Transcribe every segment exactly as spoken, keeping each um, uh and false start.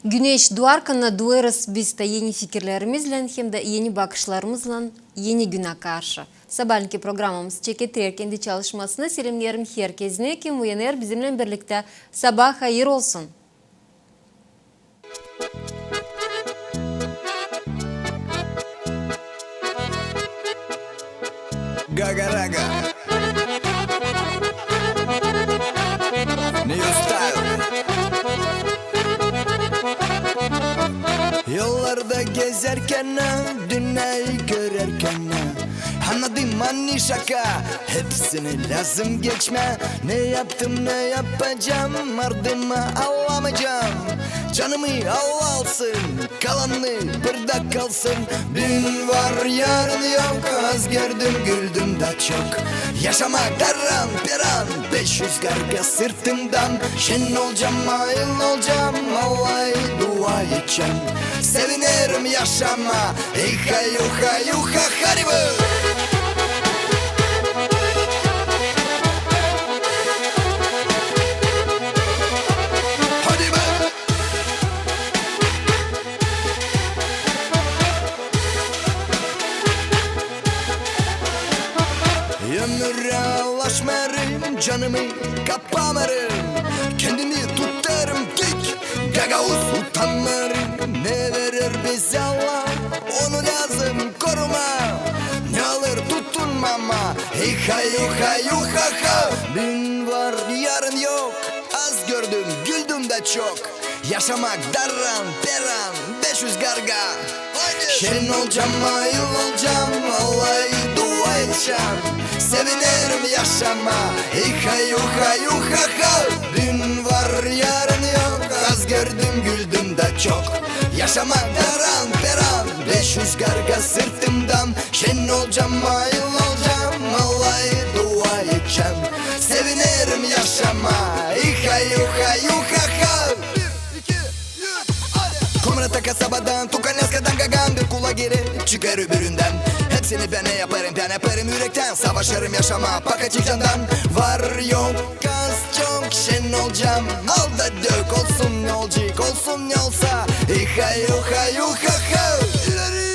Güneş duarkan duarız biz dä eni fikirlerimizlän hem dä eni bakışlarımızlan eni günä karşı. Sabaalänki programamız çeketer kendi çalışmasını. Selemneerim herkezinä, kim uyanêr bizimnän birliktä. Sabaa hayır olsun. Gaga-raga. New style. Yollarda gezärkän, dünnäyı görärkän, annadım ani şaka, hepsini lääzım geçmää. Ne yaptım, ne yapacam, ardımı alamaycam. Canımı al alsın, kalanı burada kalsın. Büün var, yarın yok, az gördüm, güldüm dä çok. Yaşamak daran-peran, beş üzgarga sırtımdan. Şen olcam, ayıl olcam, alay dua edecäm. Sevinerim yaşamaa, iha-yuha-yuha, hadi bı! Hadi bı! Ömürä alışmêêrım, canımı kapamêêrım. Kendimi tutêrım dik, gagauz, utanmêêrım. Ne verer bizä Allah, onu lääzım korumaa. Ne alır tutunmamaa, iha-yuha-yuha-ha. Büün var, yarın yok, az gördüm, güldüm dä çok. Yaşamak daran-peran, beş üzgarga. Şen olcam, ayıl olcam, alay dua edecäm. Sevinerim yaşamaa, iha-yuha-yuha-ha. Büün var, yarın yok, az gördüm, güldüm dä çok. Yaşamak daran-peran, beş üzgarga sırtımdan. Şen olcam, ayıl olcam, alay dua edecäm. Sevinerim yaşamaa, iha-yuha-yuha-ha. Komrat'a, kasabadan, Tukanevskadan, Gagan bir kula geri çıkar öbüründän. Hepsini bän yapêrım, bän yapêrım ürektän. Savaşêrım yaşamaa, pakacı candan. Var yok, az çok, şen olcam, al da dök. Olsun ne olacek, olsun ne olsa, iha-yuha-yuha-ha. İleri!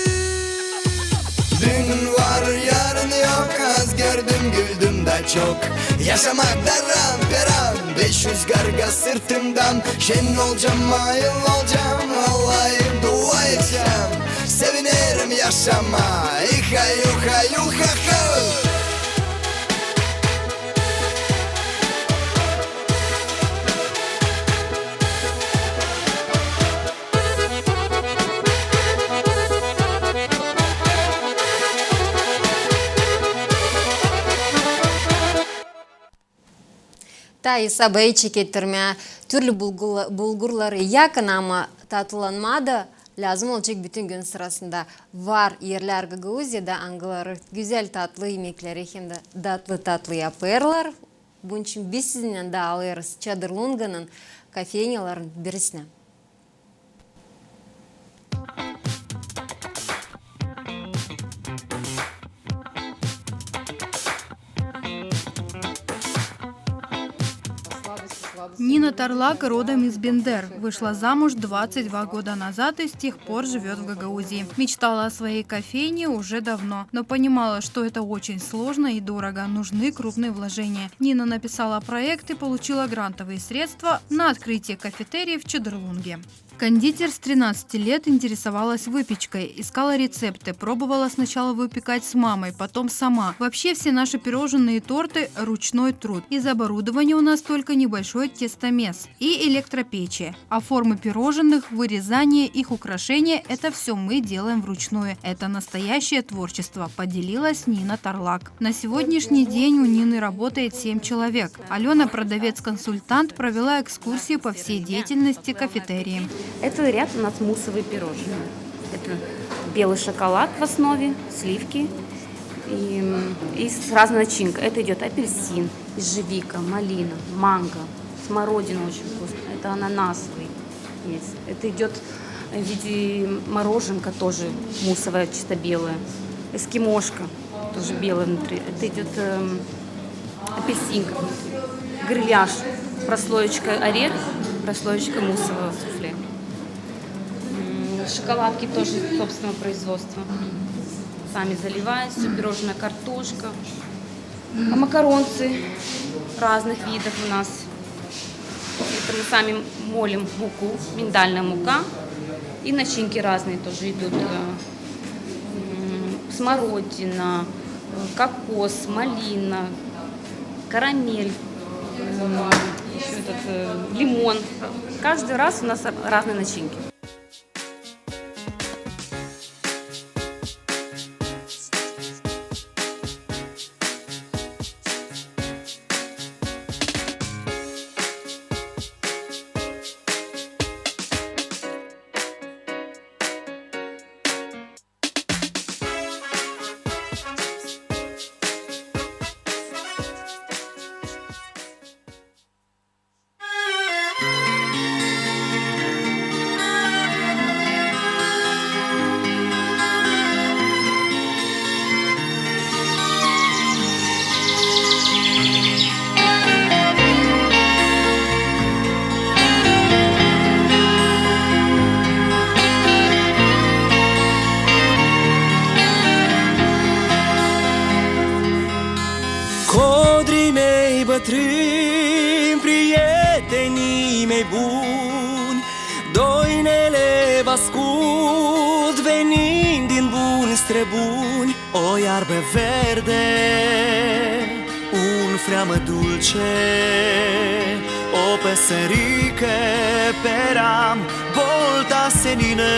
Büün var, yarın yok, az gördüm, güldüm dä çok. Yaşamak daran-peran, beş üzgarga sırtımdan. Şen olcam, ayıl olcam, alay dua edecäm. Sevinerim yaşamaa, iha-yuha-yuha-ha. Taa sabayı çekettirmää, türlü bulgula-, bulgurları yakın, ama tatlılanmaa da lääzım olacek bütün gün sırasında. Var erlär Gagauziyada, angıları gözäl tatlı imekleri hem dä tatlı-tatlı yapêrlar. Bunun için biz sizinnän daalêrız Çadırlunganın kafenyaların birisinä. Нина Тарлак родом из Бендер. Вышла замуж двадцать два года назад и с тех пор живёт в Гагаузии. Мечтала о своей кофейне уже давно, но понимала, что это очень сложно и дорого, нужны крупные вложения. Нина написала проект и получила грантовые средства на открытие кафетерии в Чадырлунге. Кондитер с тринадцати лет интересовалась выпечкой, искала рецепты, пробовала сначала выпекать с мамой, потом сама. Вообще все наши пирожные и торты — ручной труд. Из оборудования у нас только небольшой тестомес и электропечи. А формы пирожных, вырезание, их украшения — это всё мы делаем вручную. Это настоящее творчество, поделилась Нина Тарлак. На сегодняшний день у Нины работает семь человек. Алёна, продавец-консультант, провела экскурсию по всей деятельности кафетерии. Это ряд у нас муссовые пирожные. Это белый шоколад в основе, сливки и, и с разной начинкой. Это идёт апельсин, ежевика, малина, манго, смородина очень вкусная. Это ананасовый есть. Это идёт в виде мороженка тоже муссовое, чисто белое. Эскимошка. Тоже белое внутри. Это идёт, эм, апельсинка внутри. Грильяж. Прослоечка орех, прослоечка муссового суфле. Шоколадки тоже собственного производства. Сами заливают, всё, пирожная картошка. А макаронцы разных видов у нас. Это мы сами молим муку, миндальная мука. И начинки разные тоже идут. Э, м, смородина, э, кокос, малина, карамель, м, ещё этот, э, лимон. Каждый раз у нас разные начинки. Codrii mei bătrâni, prietenii mei buni, doinele v-ascult, venind din buni străbuni, o iarbă verde, un freamăt dulce, o păsărică pe ram, bolta senină,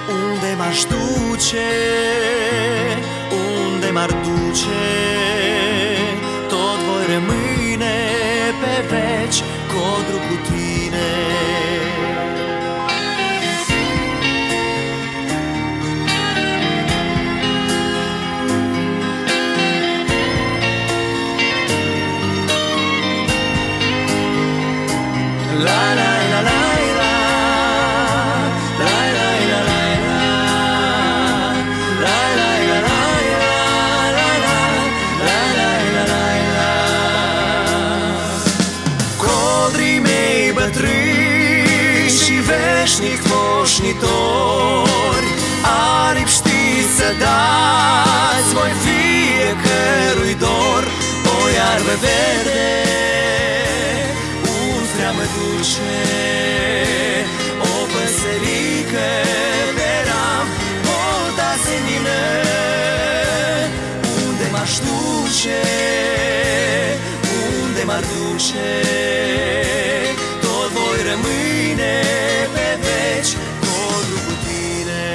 unde m-aș duce, unde m-ar duce, tot voi rămâne pe veci codru cu tine. Codrii mei bătrâni și veșnic moșnitori, aripi știți să dați voi fiecărui dor, o iarbă verde, un freamăt dulce, o păsărică pe ram, bolta senină, unde m-aș duce, unde m-ar duce, tot voi rămâne pe veci codru cu tine.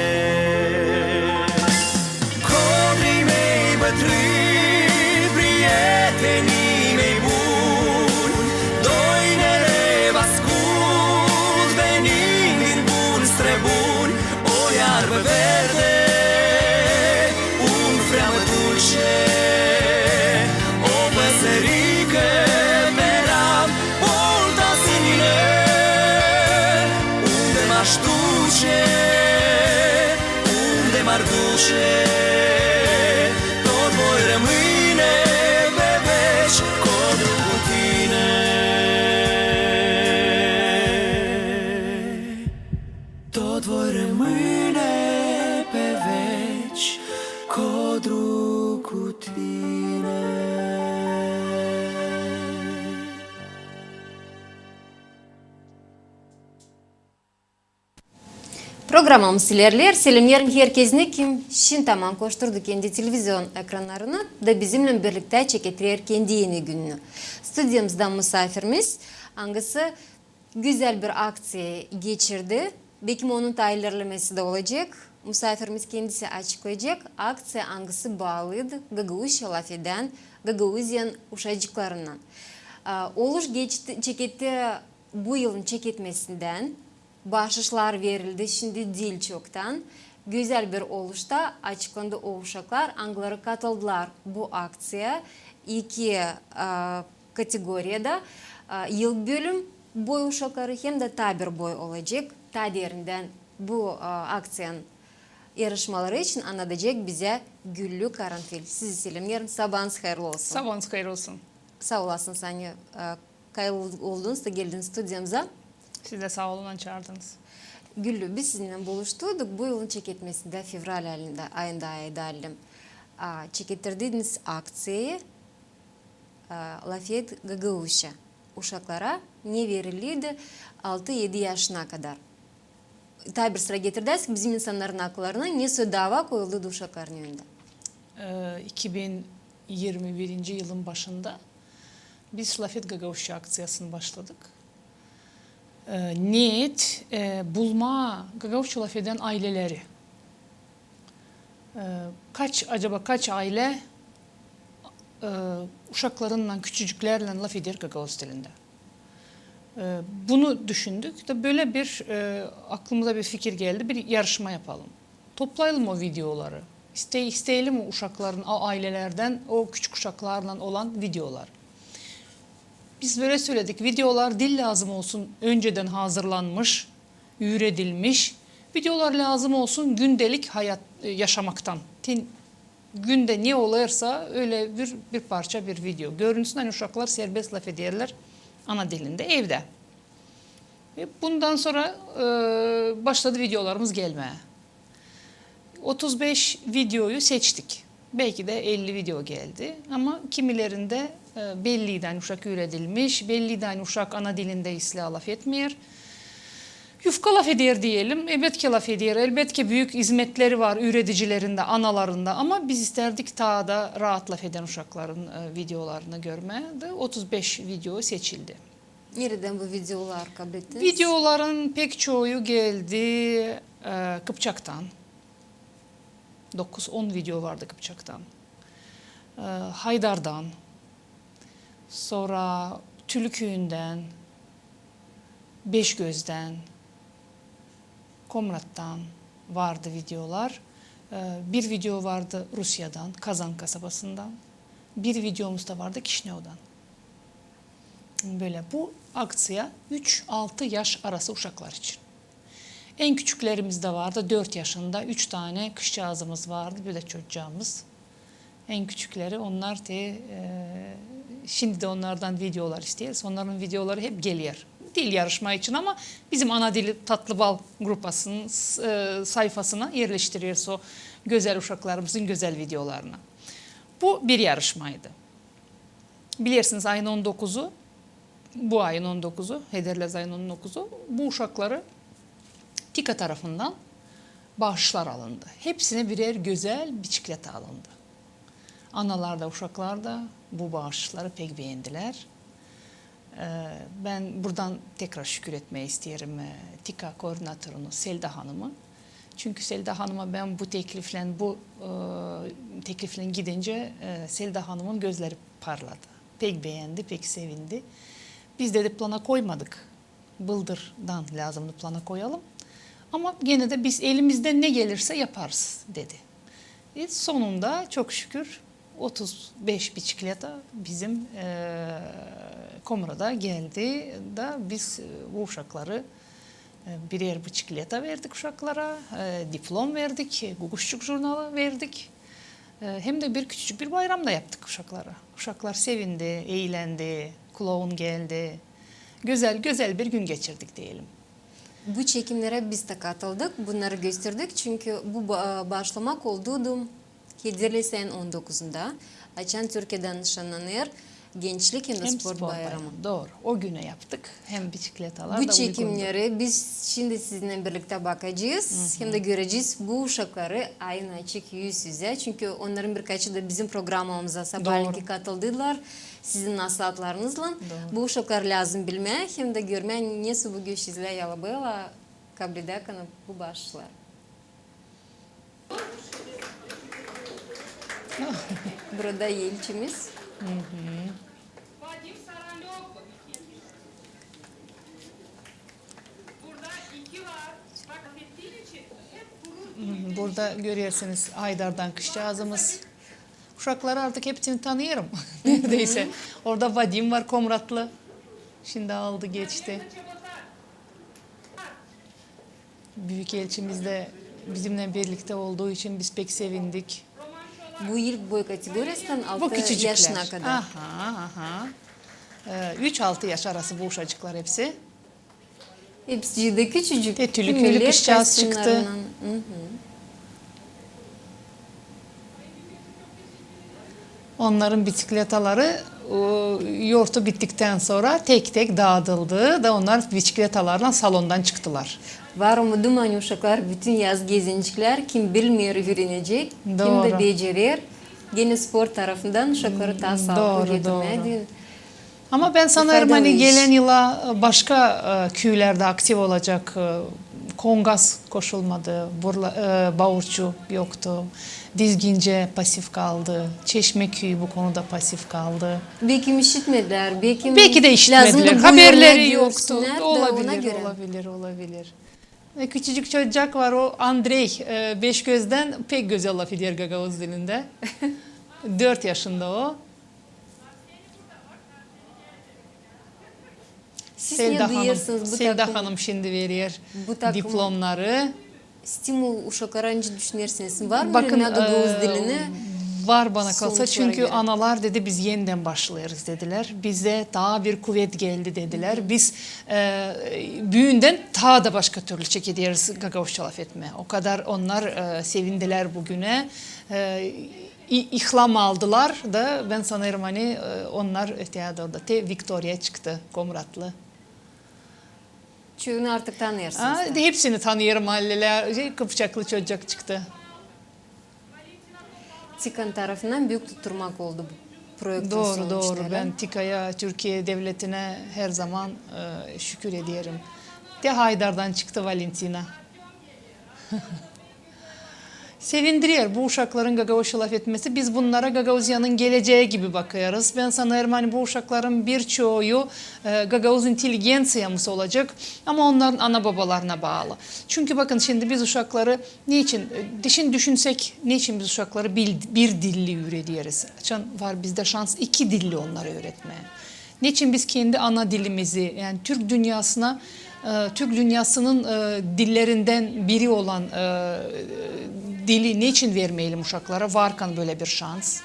Codrii mei bătrâni, prietenii mei buni, doinele v-ascult, venind din buni străbuni, o iarbă verde, un freamăt dulce, o păsărică pe ram, bolta senină, unde m-aș duce, unde m-ar duce, tot voi rămâne pe veci codru cu tine. Tot voi rămâne pe veci codru cu tine. Programamız ilerleer. Selemneerim herkeznä, kim şindi aman koşturdu kendi televizion ekranlarını da bizimnän birliktä çeketer kendi Eni gününü. Studiyamızda musaafirimiz, angısı gözäl bir akţiya geçirdi. Bekim onun taa ilerlemesi dä olacek. Musaafirimiz kendisi açıklayacek. Akţiya, angısı baalıydı Gagauziyaya lafedän, Gagauziyanın uşacıklarınnan. A, oluş geçti, çeketti bu yılın çeketmesindän. Baaşışlar verildi şindi diil çoktan. Gözäl bir oluşta açıklandı o uşaklar, angıları katıldılar bu akţiyaya. İki, a, kategoriyada, a, ilk bölüm boy uşakları hem dä taa bir boy olacek. Taa derindän bu, a, akţiyanın yarışmaları için annadacek bizä Güllü Karanfil. Sizi selemneerim. Sabaanız hayırlı olsun. Sabaanız hayır olsun. Saa olasınız, ani, a, hayırlı oldunuz da geldiniz studiyamıza. Siz dä saa olun, ani çaardınız. Güllü, biz sizinnän buluştuk bu yılın çeketmesindä, fevral ayında, ayında, ayında, a, çekettirdiniz akţiyayı, a, "Lafet gagauzça". Uşaklara ne verilirdi altı-edi yaşına kadar. Taa bir sıra getirdäsek bizim insannarın akıllarına, ne soy dava koyuldu uşakların önündä. E, iki bin irmi birinci yılın başında biz "Lafet gagauzça" akţiyasını başladık. E, neet, e, bulmaa gagauzça lafedän ayleleri. E, kaç, acaba kaç aylä, e, uşaklarınnan, küçücüklärlän lafeder gagauz dilindä? E, bunu düşündük da bölä bir, e, aklımıza bir fikir geldi, bir yarışma yapalım. Toplayalım o videoları. İste-, isteyelim o uşakların, o aylelerdän, o küçük uşaklarlan olan videolar. Biz bölä söledik, videolar diil lääzım olsun öncedän hazırlanmış, üüredilmiş. Videolar lääzım olsun gündelik hayat, e, yaşamaktan. Ten-, gündä ne olêrsa, ölä bir, bir parça bir video. Görünsün, ani uşaklar serbest lafederlär ana dilindä evdä. Ve bundan sora, e, başladı videolarımız gelmää. Otuz beş videoyu seçtik. Belki dä elli video geldi. Ama kimilerindä, e, belliydi, ani uşak üüredilmiş, belliydi, ani uşak ana dilindä islää lafetmeer. Yufka lafeder deyelim, elbetki lafeder, elbetki büük izmetleri var üüredicilerindä, analarında. Ama biz istärdik taa da raat lafedän uşakların, e, videolarını görmää. Da otuz beş video seçildi. Neredän bu videoları kablettiniz? Videoların pek çoyu geldi, e, Kıpçaktan. Dokuz-on video vardı Kıpçaktan. E, Haydardan, sora Tülüküündän, Beşgözdän, Komrattan vardı videolar. E, bir video vardı Rusiyadan, Kazan kasabasından. Bir videomuz da vardı Kişinövdan. Bölä, bu akţiya üç-altı yaş arası uşaklar için. En küçüklerimiz dä vardı, dört yaşında, üç tane kızçaazımız vardı, bölä çoccaamız. En küçükleri, onnar te, e, şindi dä onnardan videolar isteeriz. Onnarın videoları hep geler. Diil yarışma için, ama bizim Ana dili Tatlı Bal grupasının s-, e, sayfasına erleştireriz o gözäl uşaklarımızın gözäl videolarını. Bu bir yarışmaydı. Bilersiniz, ayın on dokuzu, bu ayın on dokuzu, Hederlez ayın on dokuzu, bu uşakları TİKA tarafından baaşışlar alındı. Hepsinä birär gözäl biçikleta alındı. Analar da, uşaklar da bu baaşışları pek beendilär. E, bän buradan tekrar şükür etmää isteerim, e, TİKA koordinatorunu Selda hanımı. Çünkü Selda hanıma bän bu tekliflän, bu, e, tekliflän gidincä, e, Selda hanımın gözleri parladı. Pek beendi, pek sevindi. Biz, dedi, plana koymadık. Bıldırdan lääzımdı plana koyalım. Ama genä dä biz elimizdän ne gelirsä yaparız, dedi. E, sonunda, çok şükür, otuz beş biçikleta bizim, e, Komrada geldi da biz, e, bu uşakları, e, birär biçikleta verdik uşaklara, e, diplom verdik, e, Guguşçuk jurnalı verdik. E, hem dä bir küçücük bir bayram da yaptık uşaklara. Uşaklar sevindi, eğlendi, kloun geldi. Gözäl, gözäl bir gün geçirdik deyelim. Bu çekimnerä biz dä katıldık, bunnarı gösterdik, çünkü bu ba-, baaşlamak oldu Hederlez ayın on dokuzunda, açan Türkiyedä nışannanêr Gençlik hem dä sport bayramı. Dooru. O günä yaptık. Hem biçikletalar da uygundu. Bu çekimneri biz şindi sizinnän birliktä bakacez, hem dä görecez bu uşakları aynaçık üz-üzä, çünkü onnarın birkaçı da bizim programamıza sabaalenki katıldılar sizin nasılatlarınızlan. Dooru. Bu uşakları lääzım bilmää hem dä görmää, nesoy büün sizlär Yalabella kabledäkana bu baaşışları. Burada elçimiz. Burada görersiniz, Haydardan kızçaazımız. Uşakları artık hepsini tanıyêrım neredeysä. Orada Vadim var, komratlı. Şindi aldı, geçti. Büük elçimiz dä bizimnän birliktä olduğu için biz pek sevindik. Bu ilk boy kategoriyasından altı yaşına kadar. Aha, aha. E, üç-altı yaş arası bu uşacıklar hepsi. Hepsicii dä küçücük. Te tülü-kölü kızçaaz çıktı. Hı-hı. Onnarın bisikletaları, o, yortu bittiktän sora tek-tek daadıldı da onnar bisikletalarlan salondan çıktılar. Var umudım, ani uşaklar bütün yaz gezeneciklär, kim bilmeer, üürenecek, kim dä becerer. Genä sport tarafından uşakları taa saalıklı götürmää deyni. Ama bän sanêrım, ani gelän yıla, e, başka, e, küülerdä aktiv olacek, e, Kongas koşulmadı, Burla-, e, Baurçu yoktu, Dizgince pasiv kaldı, Çeşmeköy bu konuda pasiv kaldı. Bekim işitmedilär, bekim... Belki dä işitmedilär, haberleri yoktu. Olabilir, olabilir, olabilir. E, küçücük çocuk var, o Andrey, e, Beşgözdän, pek gözäl lafeder gagauz dilindä. Dört yaşında o. Siz ne duyêrsınız bu takım? Selda hanım şindi verer diplomnarı. Stimul uşaklara, nicä düşünersiniz? Var mı üürenmää gagauz dilini? Var, bana kalsa, çünkü analar dedi, biz enidän başlêêrız, dedilär. Bizä taa bir kuvet geldi, dedilär. Biz, e, büündän taa da başka türlü çekederiz gagauzça lafetmää. O kadar onnar, e, sevindilär büünä. E, i-, ilham aldılar da, bän sanêrım, ani, e, onnar öteyä dooru da. Te Viktoriya çıktı, komratlı. Çoyunu artık tanıyêrsınız. Aa, hepsini tanıyêrım, alelä, şey, kıpçaklı çocuk çıktı. Tikan tarafından büük tutturmak oldu bu proektin sonuçları. Dooru, dooru. Bän Tikaya, Türkiye devletinä her zaman, e, şükür ederim. Te Haydardan çıktı Valentina. Sevindirer bu uşakların gagauzça lafetmesi. Biz bunnara Gagauziyanın gelecää gibi bakêrız. Bän sanêrım, ani bu uşakların birçoyu, e, gagauz intelligenţiyamız olacek. Ama onnarın ana-babalarına baalı. Çünkü bakın, şindi biz uşakları neçin, e, düşün-, düşünsäk, neçin biz uşakları bil-, bir dilli üürederiz? Açan var bizdä şans iki dilli onnarı üüretmää? Neçin biz kendi ana dilimizi, yani türk dünnäsini, e, türk dünnäsinin, e, dillerindän biri olan, e, dili neçin vermeyelim uşaklara, varkan bölä bir şans?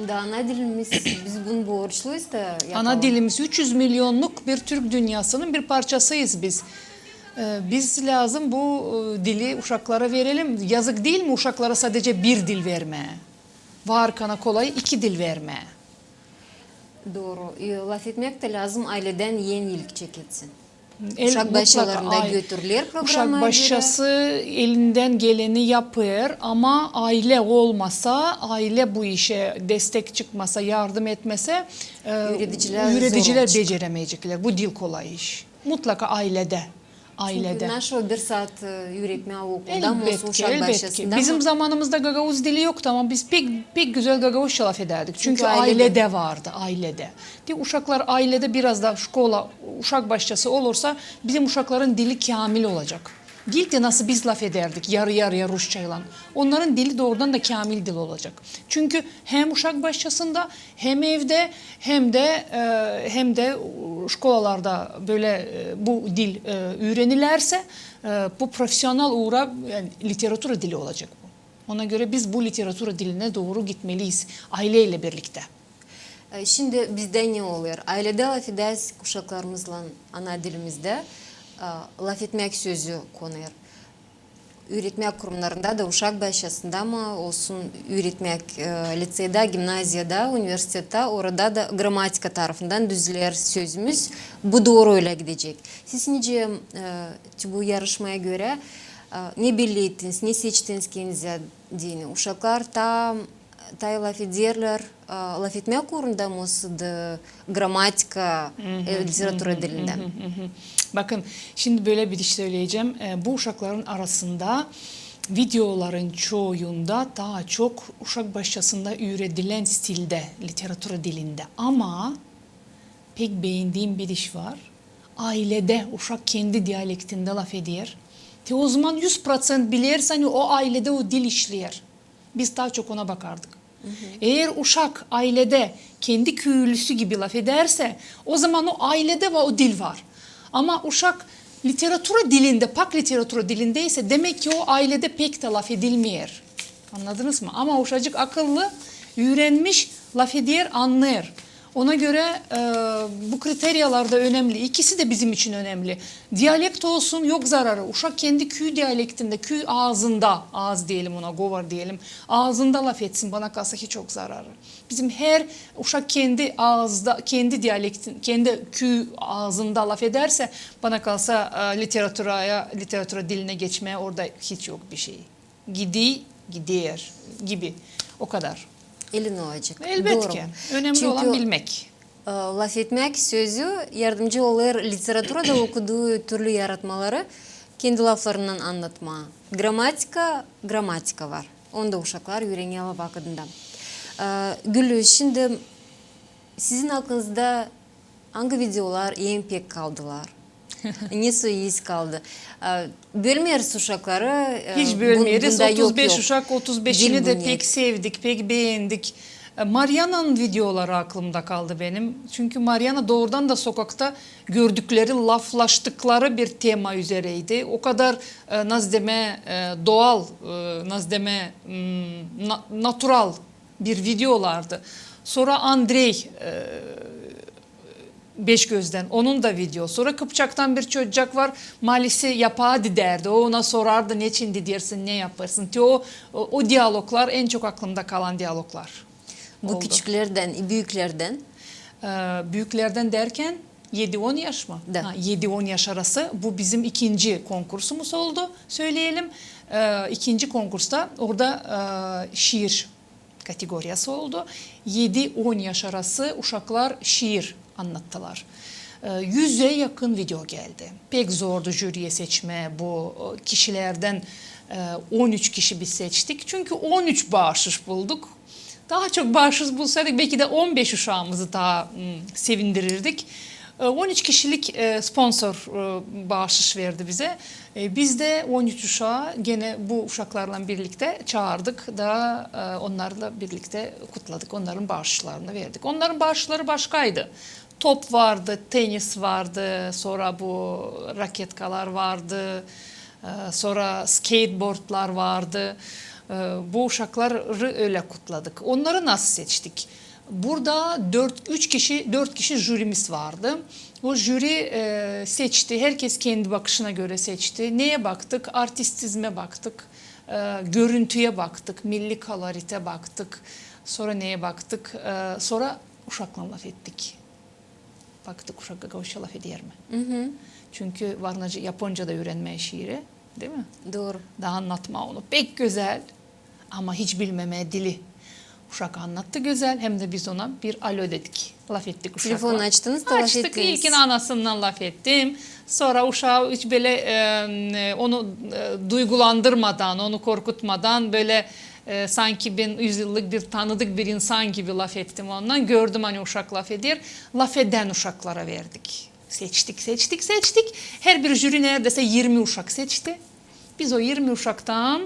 Da ana dilimiz, biz bunu borçluyuz da yapalım. Ana dilimiz, üç üz milyonluk bir türk dünnäsinin bir parçasıyız biz. E, biz lääzım bu, e, dili uşaklara verelim. Yazık diil mi uşaklara sadecä bir dil vermää? Varkan kolay iki dil vermää. Dooru. E, lafetmäk tä lääzım ayledän en ilk çeketsin. Uşak başçalarında götürülür programaya görä. Uşak başçası elindän geleni yapêr, ama aylä olmasa, aylä bu işä destek çıkmasa, yardım etmese, e, üüredicilär becerämeyeceklär. Bu diil kolay iş. Mutlaka ayledä. Ayledä. Çünkü naşo bir saat, e, üüretmää okulda mı olsun, uşak başçasında mı? Bizim zamanımızda gagauz dili yoktu, ama biz pek, pek gözäl gagauzça lafedärdik. Çünkü ayledä vardı, ayledä. Te uşaklar ayledä biraz da şkola, uşak başçası olursa, bizim uşakların dili käämil olacek. Diil te nasıl biz lafedärdik yarı-yarıya rusçaylan. Onnarın dili doorudan da käämil dil olacek. Çünkü hem uşak başçasında, hem evdä, hem dä, e, hem dä, e, şkolalarda bölä, e, bu dil, e, üürenilärsä, e, bu profesional uura, yani literatura dili olacek bu. Ona görä biz bu literatura dilinä dooru gitmeliyiz ayleylän birliktä. E, şindi bizdä ne olêr? Ayledä lafedäriz uşaklarımızlan ana dilimizdä, e, lafetmäk sözü konêr. Üüretmäk kurumnarında da, uşak başçasında mı olsun, üüretmäk, e, liţeydä, gimnaziyada, universitettä, orada da gramatika tarafından düzeler sözümüz. Bu dooru ölä gidecek. Siz nicä, e, bu yarışmaya görä, e, ne belli ettiniz, ne seçtiniz kendinizä deyni? Uşaklar taa, taa lafederlär, e, lafetmäk uurunda mı olsun da gramatika, e, literatura dilindä? Bakın, şindi bölä bir iş söleyecäm. E, bu uşakların arasında videoların çoyunda taa çok uşak başçasında üüredilän stildä, literatura dilindä. Ama pek beendiim bir iş var. Ayledä uşak kendi dialektindä lafeder. Te ozaman üz proţent bilersin, ani o ayledä o dil işleer. Biz taa çok ona bakardık. Eer uşak ayledä kendi küülüsü gibi lafedärsä, ozaman o ayledä va-, o dil var. Ama uşak literatura dilindä, pak literatura dilindä isä, demäk ki o ayledä pek tä lafedilmeer. Annadınız mı? Ama uşacık akıllı, üürenmiş, lafeder, annêêr. Ona görä, e, bu kriteriyalar da önemli. İkisi dä bizim için önemli. Dialekt olsun, yok zararı. Uşak kendi küü dialektindä, küü aazında, aaz deyelim ona, govar deyelim, aazında lafetsin, bana kalsa hiç yok zararı. Bizim her uşak kendi aazda, kendi dialektin, kendi küü aazında lafedersä, bana kalsa, e, literaturaya, literatura dilinä geçmää orada hiç yok bir şey. Gidi, gider gibi. O kadar. Elin olacek. Elbetki. Önemli olan bilmäk. E, lafetmäk sözü yardımcı olêr literaturada okuduu türlü yaratmaları kendi laflarınnan annatmaa. Gramatika, gramatika var. Onu da uşaklar üürenerlär vakıdında. E, Güllü, şindi sizin aklınızda angı videolar en pek kaldılar? Ne soy iz kaldı? E, bölmeeriz uşakları. E, hiç bölmeeriz. Otuz beş uşak, otuz beşini dä pek sevdik, pek beendik. E, Mariananın videoları aklımda kaldı benim. Çünkü Mariana doorudan da sokakta gördükleri, laflaştıkları bir tema üzereydi. O kadar, e, nasıl demää, e, doğal, e, nasıl demää, m, na-, natural bir videolardı. Sora Andrey, e, Beşgözdän, onun da video. Sora Kıpçaktan bir çocuk var, Malisi yapaa didärdi. O ona sorardı, neçin didersin, ne yapêrsın? Te o, o, o dialoglar en çok aklımda kalan dialoglar oldu. Bu küçüklerdän, büüklerdän? E, büüklerdän derkän, edi-on yaş mı? Da. Ha, edi-on yaş arası. Bu bizim ikinci konkursumuz oldu, söyleyelim. E, ikinci konkursta orada, e, şiir kategoriyası oldu. Edi-on yaş arası uşaklar şiir annattılar. E, yüzä yakın video geldi. Pek zordu jüriyi seçmää bu, e, kişilerdän, e, on üç kişi biz seçtik. Çünkü on üç baaşış bulduk. Taa çok baaşış bulsaydık, belki dä on beş uşaamızı taa, m, sevindirirdik. E, on üç kişilik, e, sponsor, e, baaşış verdi bizä. E, biz dä on üç uşaa genä bu uşaklarlan birliktä çaardık da, e, onnarlan birliktä kutladık, onnarın baaşışlarını verdik. Onnarın baaşışları başkaydı. Top vardı, tenis vardı, sora bu raketkalar vardı, e, sora skateboardlar vardı. E, bu uşakları ölä kutladık. Onnarı nasıl seçtik? Burada dört, üç kişi, dört kişi jürimiz vardı. O jüri, e, seçti, herkez kendi bakışına görä seçti. Neyä baktık? Artistizmä baktık, e, görüntüyä baktık, milli koloriteyä baktık. Sora neyä baktık? E, sora uşaklan lafettik. Baktık, uşak gagauzça lafeder mi? Çünkü var nicä Japonca da üürenmää şiiri, diil mi? Dooru. Da annatmaa onu pek gözäl, ama hiç bilmemää dili. Uşak annattı gözäl, hem dä biz ona bir alo dedik. Lafettik uşaklan. Telefonu açtınız da lafettiniz. Açtık, ilkin anasınnan lafettim. Sora uşaa hiç bölä, e, onu, e, duygulandırmadan, onu korkutmadan, bölä, e, sanki bän üz yıllık bir tanıdık bir insan gibi lafettim onunnan. Gördüm, ani uşak lafeder. Lafedän uşaklara verdik. Seçtik, seçtik, seçtik. Herbir jüri neredäsä irmi uşak seçti. Biz o irmi uşaktan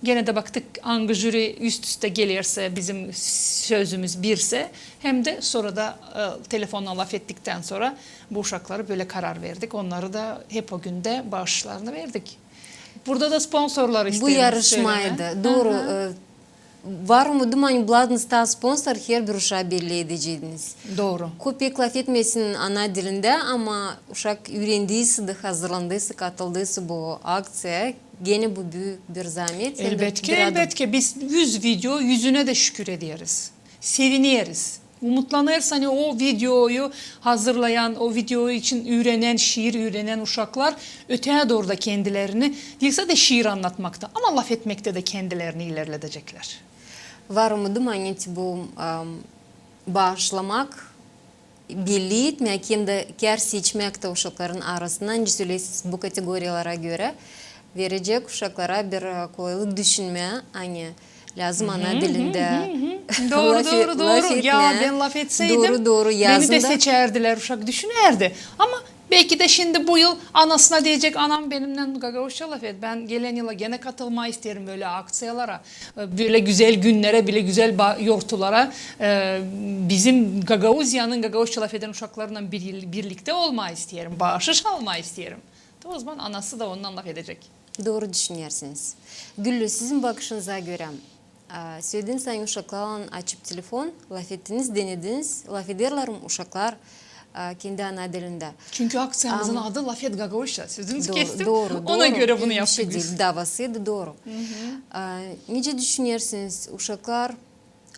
genä dä baktık, angı jüri üst-üstä gelersä, bizim sözümüz birsä, hem dä sora da, e, telefonnan lafettiktän sora bu uşakları bölä karar verdik. Onnarı da hep o gündä baaşışlarını verdik. Burada da sponsorları isteerim sölemää. Bu yarışmaydı. Dooru, e, var umudum, ani buladınız taa sponsor, herbir uşaa belli edecediniz. Dooru. Kö pek lafetmesin ana dilindä, ama uşak üürendiysä dä, hazırlandıysa, katıldıysa bu akţiyaya, genä bu büük bir zaamet. Elbetki, elbetki. Biz üz video, üzünä dä şükür ederiz. Sevineriz. Umutlanêrız, ani o videoyu hazırlayan, o video için üürenän, şiir üürenän uşaklar öteyä dooru da kendilerini, diil sade şiir annatmakta, ama lafetmektä dä kendilerini ilerledeceklär. Var umudum, ani bu, am, baaşlamak, belli etmäk hem dä kär seçmäk tä uşakların arasından, nicä söleersiniz, bu kategoriyalara görä verecek uşaklara bir, e, kolaylık düşünmää, ani lääzım ana dilindä lafetmää. Dooru, dooru, dooru. Ya bän lafetseydim, beni dä seçärdilär, uşak düşünärdi. Ama belki dä şindi bu yıl anasına deyecek, anam, benimnän gagauzça lafet. Bän gelän yıla genä katılmaa isteerim bölä akţiyalara, e, bölä gözäl günnerä, bölä gözäl ba-, yortulara, e, bizim Gagauziyanın gagauzça lafedän uşaklarınnan bir-, birliktä olmaa isteerim, baaşış almaa isteerim. O zaman anası da onunnan lafedecek. Dooru düşünersiniz. Güllü, sizin bakışınıza görä, A, sölediniz, ani uşaklarlan açıp telefon, lafettiniz, denediniz, lafederlär mi uşaklar, a, kendi ana dilindä? Çünkü akţiyamızın adı Lafet gagauzça. Sözünüzü kestim. Ona görä bunu yaptık biz. Dooru, dooru. A, nicä düşünersiniz, uşaklar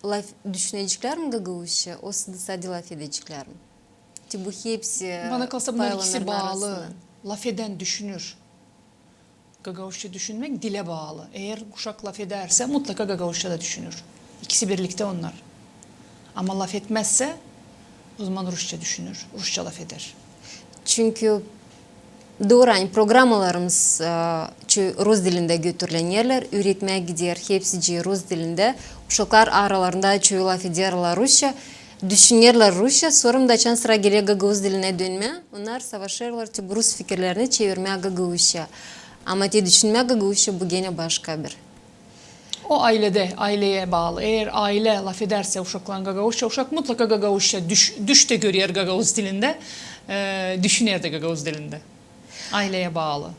laf-, düşüneceklär mi gagauzça, osa da sade lafedeceklär mi? Te bu hepsi paylanırlar arasında. Bana kalsa, bunnar ikisi baalı. Lafedän düşünür. Gagauzça düşünmäk dilä baalı. Eer uşak lafedärsä, mutlaka gagauzça da düşünür. İkisi birliktä onnar. Ama lafetmezsä, ozaman rusça düşünür, rusça lafeder. Çünkü dooru, ani programalarımız, e, ço-, rus dilindä götürülerlär, üüretmää gider hepsicii rus dilindä. Uşaklar aralarında çoyu lafederlär rusça, düşünerlär rusça, sora da açan sıra geler gagauz dilinä dönmää, onnar savaşêrlar te bu rus fikirlerini çevirmää gagauzça. Ama te düşünmää gagauzça, bu genä başka bir. O ayledä, ayleyä baalı. Eer aylä lafedärsä uşaklarlan gagauzça, uşak mutlaka gagauzça düş-, düş dä görer gagauz dilindä, e, düşüner dä gagauz dilindä. Ayleyä baalı.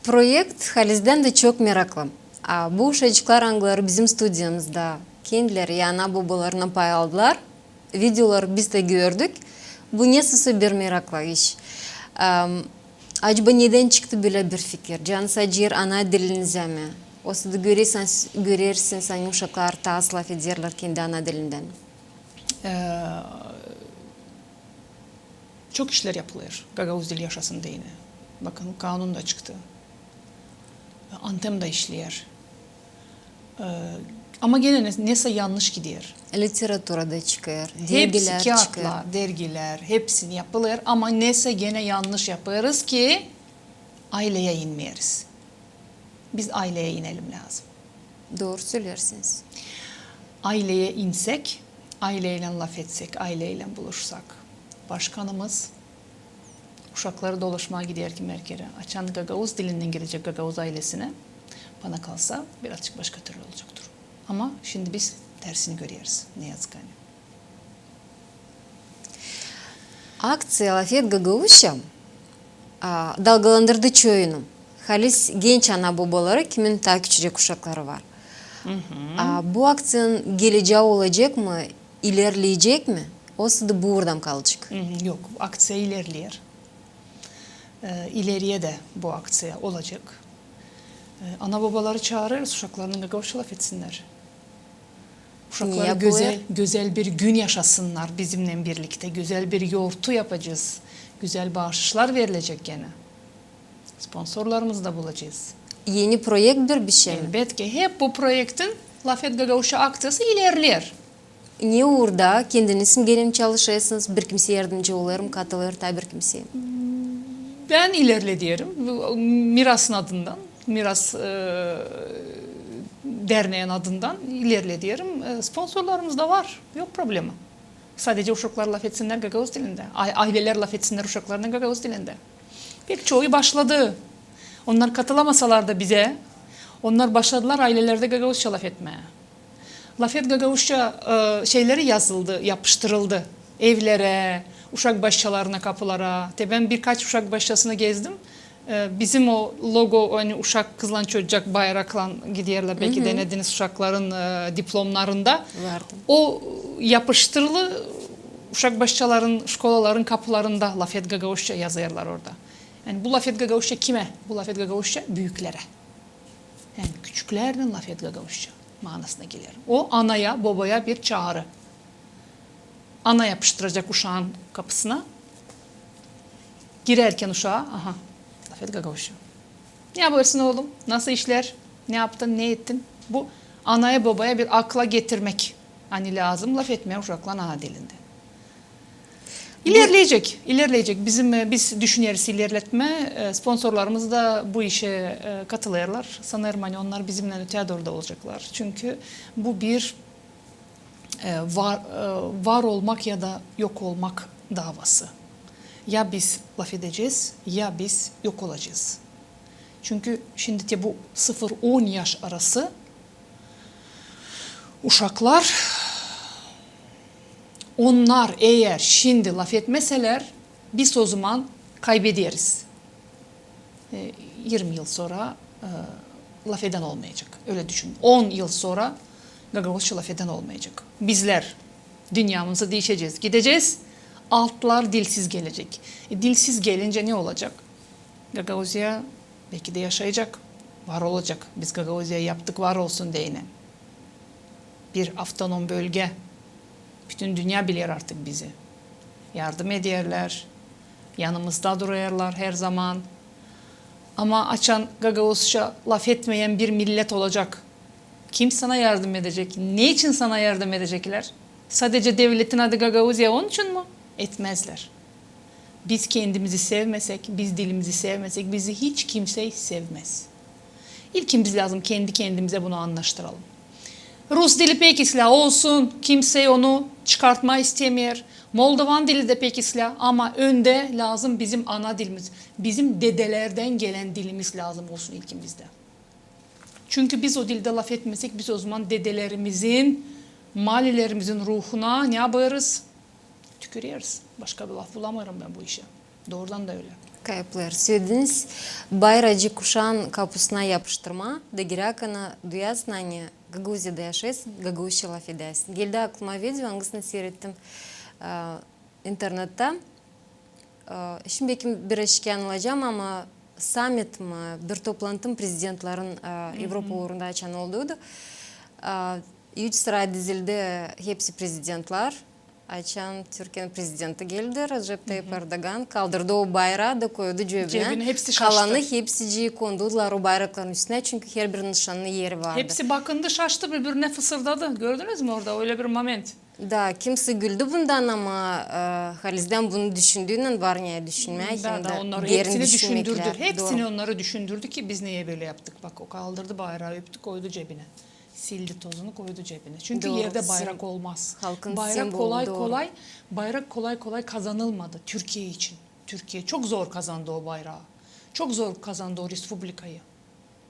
Proekt halizdän dä çok meraklı. A, bu uşacıklar, angıları bizim studiyamızda kendileri ya ana-bobalarına pay aldılar, videoları biz dä gördük. Bu nesä bir meraklı iş. Am, acaba nedän çıktı bölä bir fikir? Canınız acıyêr ana dilinizä mi? Osa da görersiniz, görersiniz, ani uşaklar taa az lafederlär kendi ana dilindän. E, çok işlär yapılêr. Gagauz dili yaşasın deyni. Bakın, kanun da çıktı. Antem da işleer. E, ama genä ne-, nesä yannış gider. Literatura da çıkêr, dergilär çıkêr. Hepsi kiyatlar, dergilär, hepsini yapılêr. Ama nesä genä yannış yapêrız ki ayleyä inmeeriz. Biz ayleyä inelim lääzım. Dooru söleersiniz. Ayleyä insäk, ayleylän lafetsäk, ayleylän buluşsak. Başkanımız uşakları dolaşmaa giderkin her kerä. Açan gagauz dilindän girecek gagauz aylesinä, bana kalsa, birazçık başka türlü olacek durum. Ama şindi biz tersini göreriz, ne yazık ani. Akţiya Lafet gagauzça, a, dalgalandırdı çoyunu. Halis genç ana-bobaları, kimin taa küçücek uşakları var. A, bu akţiyanın gelecää olacek mı, ilerleyecek mi, osa da bu uurda mı kalacek? Yok, akţiya ilerleer. E, ileriyä dä bu akţiya olacek. E, ana-bobaları çaarêrız, uşaklarınnan gagauzça lafetsinnär. Uşakları gözäl, gözäl bir gün yaşasınnar bizimnän birliktä. Gözäl bir yortu yapacez. Gözäl baaşışlar verilecek genä. Sponsorlarımızı da bulacez. Eni proekt bir bişey mi? Elbetki. Hep bu proektin Lafet gagauzça akţiyası ilerleer. Ne uurda kendiniz mi genä mi çalışêrsınız, bir kimsey yardımcı olêr mı, katılêr taa bir kimsey? Bän ilerlederim. Mirasın adından, Miras, e, derneyin adından ilerlederim. E, sponsorlarımız da var. Yok problema. Sadecä uşaklar lafetsinnär gagauz dilindä. Ay-, aylelär lafetsinnär uşaklarına gagauz dilindä. Pek çoyu başladı. Onnar katılamasalar da bizä, onnar başladılar aylelerdä gagauzça lafetmää. Lafet gagauzça, e, şeyleri yazıldı, yapıştırıldı evlerä, uşak başçalarına, kapılara. Te bän birkaç uşak başçasını gezdim. E, bizim o logo, ani uşak kızlan, çocuk bayraklan giderlär, beki denediniz uşakların, e, diplomnarında. O yapıştırılı, uşak başçaların, şkolaların kapılarında Lafet gagauzça yazêrlar orada. Yani bu Lafet gagauzça kimä? Bu Lafet gagauzça büüklärä. Yani küçüklärlän lafet gagauzça maanasına geler. O anaya, bobaya bir çaarı. Ana yapıştıracek uşaan kapısına. Girärkän uşaa, aha, lafet gagauzça. Ne yapêrsın, oolum? Nasıl işlär? Ne yaptın, ne ettin? Bu anaya, bobaya bir akla getirmäk. Ani lääzım lafetmää uşaklan ana dilindä. İlerleyecek, ilerleyecek. Bizim, e, biz düşüneriz ilerletmää. E, sponsorlarımız da bu işä, e, katılêrlar. Sanêrım, ani onnar bizimnän öteyä dooru da olaceklar. Çünkü bu bir, e, var, e, var olmak ya da yok olmak davası. Ya biz lafedecez, ya biz yok olacez. Çünkü şindi te bu sıfır on yaş arası uşaklar, onnar eer şindi lafetmeselär, biz ozaman kaybederiz. E, irmi yıl sora, e, lafedän olmayacek. Ölä düşün. On yıl sora gagauzça lafedän olmayacek. Bizlär dünnemizi diişecez, gidecez, altlar dilsiz gelecek. E, dilsiz gelincä ne olacek? Gagauziya beki dä yaşayacek, var olacek. Biz Gagauziyayı yaptık var olsun deyni. Bir avtonom bölgä. Bütün dünneä biler artık bizi. Yardım ederlär, yanımızda durêrlar herzaman. Ama açan gagauzça lafetmeyän bir millet olacek, kim sana yardım edecek? Ne için sana yardım edeceklär? Sadece devletin adı Gagauziya, onun için mi? Etmezlär. Biz kendimizi sevmesek, biz dilimizi sevmesek, bizi hiç kimsey sevmez. İlkin biz lääzım kendi kendimizä bunu annaştıralım. Rus dili pek islää olsun, kimsey onu çıkartmaa istemeer. Moldovan dili dä pek islää, ama öndä lääzım bizim ana dilimiz, bizim dedelerdän gelän dilimiz lääzım olsun ilkin bizdä. Çünkü biz o diltä lafetmesek, biz o zaman dedelerimizin, malilerimizin ruhuna ne yapêrız? Tüküreriz. Başka bir laf bulamêêrım bän bu işä. Doorudan da ölä. Kayıplar. Sölediniz, bayracıı uşaan kapusuna yapıştırmaa, da girärkän duyasın, ani Gagauziyada yaşêêrsın, gagauzça lafedäsin. Geldi aklıma video, angısını siirettim, e, internettä. E, şindi beki biraz şikayet olacam, ama sammit mi, bir toplantı mı prezidentlerin, e, Evropa uurunda açan olduydu. E, üç sıraya dizildi hepsi prezidentlär. Açan Türkiyenin prezidenti geldi, Recep Tayyip Erdogan, kaldırdı o bayraa da koydu cebinä. Cebinä, hepsi şaştı. Kalanı hepsicii kondular o bayrakların üstünä, çünkü herbirinin nışanlı eri vardı. Hepsi bakındı, şaştı, biri-birinä fısırdadı. Gördünüz mü orada öyle bir moment? Da, kimisi güldü bundan, ama, e, halizdän bunu düşündüynän var neyä düşünmää, hem dä derin düşünmeklär. Hepsini düşündürdü. Hepsini onnarı düşündürdü ki biz neyä bölä yaptık. Bak, o kaldırdı bayraa, öptü, koydu cebinä. Sildi tozunu, koydu cebinä. Çünkü erdä bayrak olmaz. Bayrak kolay kolay, bayrak kolay kolay kazanılmadı Türkiye için. Türkiye çok zor kazandı o bayrağı. Çok zor kazandı o respublikayı.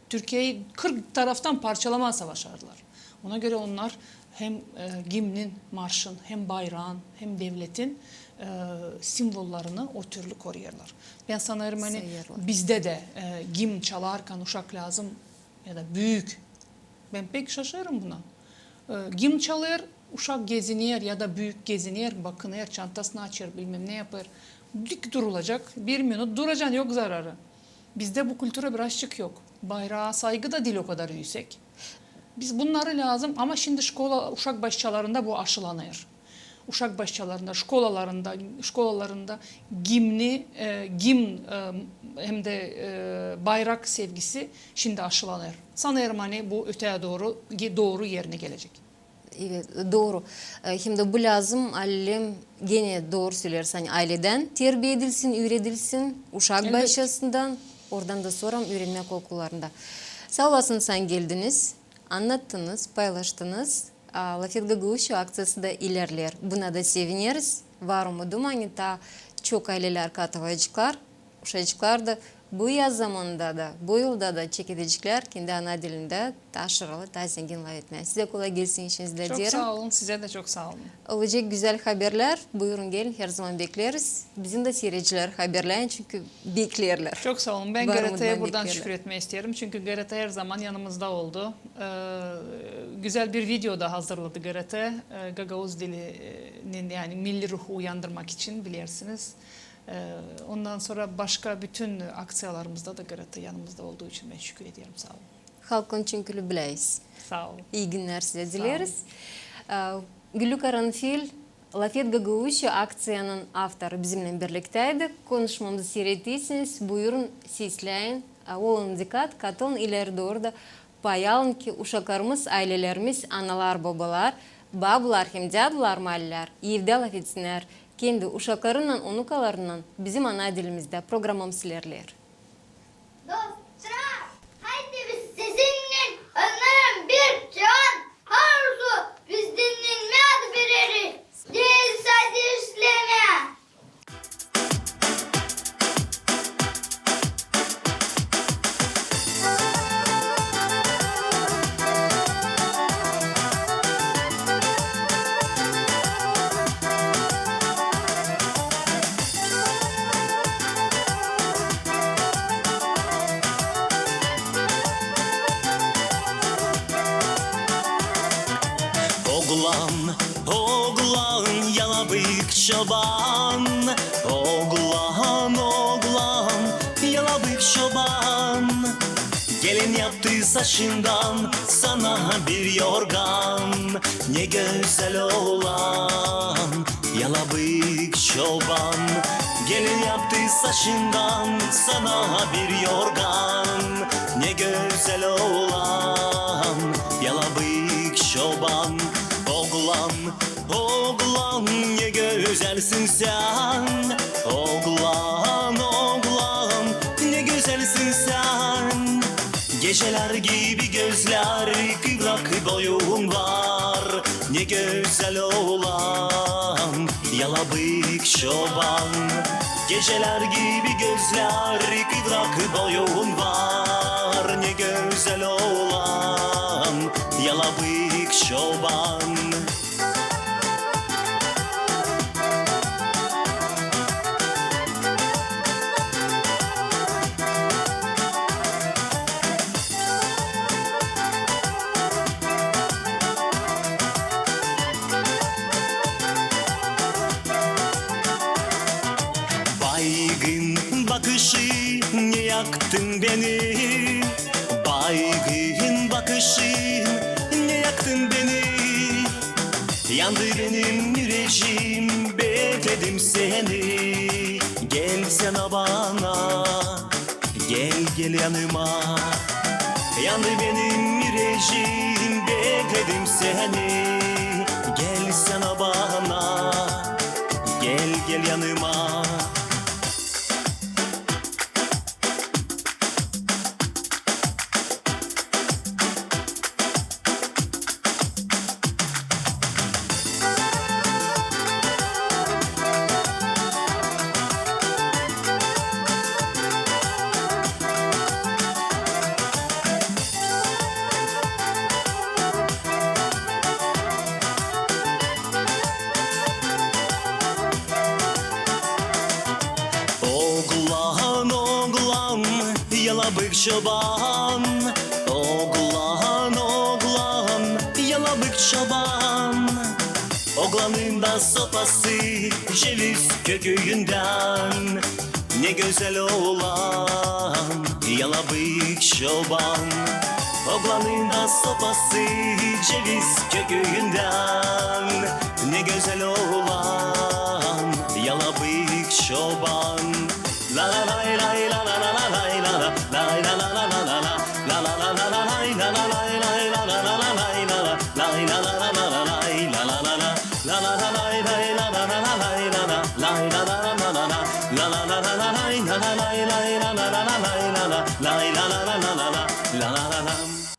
Türkiyeyi kırk taraftan parçalamaa savaşardılar. Ona görä onnar hem, e, gimnin, marşın, hem bayraan, hem devletin, e, simvollarını o türlü koruyêrlar. Bän sanêrım, ani bizdä dä, e, gimn çalarkan uşak lääzım ya da büük. Bän pek şaşêrım buna. E, gimn çalêr, uşak geziner ya da büük geziner, bakınêr, çantasını açêr, bilmäm ne yapêr. Dik durulacek, bir minut duracan, yok zararı. Bizdä bu kultura birazçık yok. Bayraa saygı da diil o kadar üüsek. Biz bunnarı lääzım, ama şindi şkola, uşak başçalarında bu aşılanêr. Uşak başçalarında, şkolalarında, şkolalarında gimni, e, gimn, e, hem dä, e, bayrak sevgisi şindi aşılanêr. Sanêrım, ani bu öteyä dooru, ge-, dooru erinä gelecek. Evet, dooru. E, hem dä bu lääzım, alem, genä dooru söleersin, ani ayledän terbiya edilsin, üüredilsin, uşak başçasından, oradan da sora üürenmäk okullarında. Saa olasınız, ani geldiniz, annattınız, paylaştınız. A, Lafet gagauzça akţiyası da ilerleer. Buna da sevineriz. Var umudum, ani taa çok aylelär katılaceklar. Uşacıklar da bu yaz zamanında da, bu yılda da çekedeceklär kendi ana dilindä taa şaralı, taa zengin lafetmää. Sizä kolay gelsin işinizdä deerim. Çok saa olun, sizä dä çok saa olun. Olacek gözäl haberlär, buyurun gelin, herzaman bekleriz. Bizim dä siiredicilär haberläyin, çünkü bekleerlär. Çok saa olun. Bän GRT-yä buradan şükür etmää isteerim, çünkü GRT herzaman yanımızda oldu. E, gözäl bir video da hazırladı GRT, e, gagauz dilinin, yani milli ruhu uyandırmak için, bilersiniz. E, ondan sora başka bütün akţiyalarımızda da GRT yanımızda olduu için bän şükür ederim. Saa olun. Halkın için kulübläyiz. Saa olun. İi günnär sizä dileeriz. E, Güllü Karanfil, Lafet gagauzça akţiyanın avtoru bizimnän birliktäydi. Konuşmamızı siirettiyseniz, buyurun, sesläyin, e, olun dikat, katılın, ileri dooru da pay alın ki uşaklarımız, aylelerimiz, analar, bobalar, babular hem dädular, malilär evdä lafetsinnär kendi uşaklarınnan, unukalarınnan bizim ana dilimizdä. Programamız ilerleer. Dostlar, haydi biz sizinnän oynayalım bir çuval. Harusu biz dinnenmää bileriz, diil sade işlemää. Oglan, oglan, yalabık çoban, oglan, oglan, yalabık çoban. Gelin yaptı saçından sana bir yorgan. Ne gözäl oglan, yalabık çoban. Gelin yaptı saçından sana bir yorgan. Ne gözäl oglan, yalabık çoban. Oglan, oglan, ne gözälsin sän. Oglan, oglan, ne gözälsin sän. Gecelär gibi gözlär, kıvrak boyun var. Ne gözäl oglan, yalabık çoban. Gecelär gibi gözlär, kıvrak boyun var. Ne gözäl oglan, yalabık çoban. Baygın bakışın, ne yaktın beni. Baygın bakışın, ne yaktın beni. Yandı benim üreeciim, bekledim seni. Gelsänä bana, gel, gel yanıma. Yandı benim üreeciim, bekledim seni. Gelsänä bana, gel, gel yanıma. Oglan, oglan, yalabık çoban. Oglan, oglan, yalabık çoban. Oglanın da sopası ceviz kökündän. Ne gözäl oglan, yalabık çoban. Oglanın da sopası ceviz kökündän. Ne gözäl oglan, yalabık çoban. La la lay lay la la la la lay la la lay la la la la la la la la la la lay la la lay lay la la la la lay la la lay la la la la la lay la la la la la la la lay lay la la la la lay la la lay la la la la la la la la la la lay la la lay lay la la la la lay la la lay la la la la la la la la.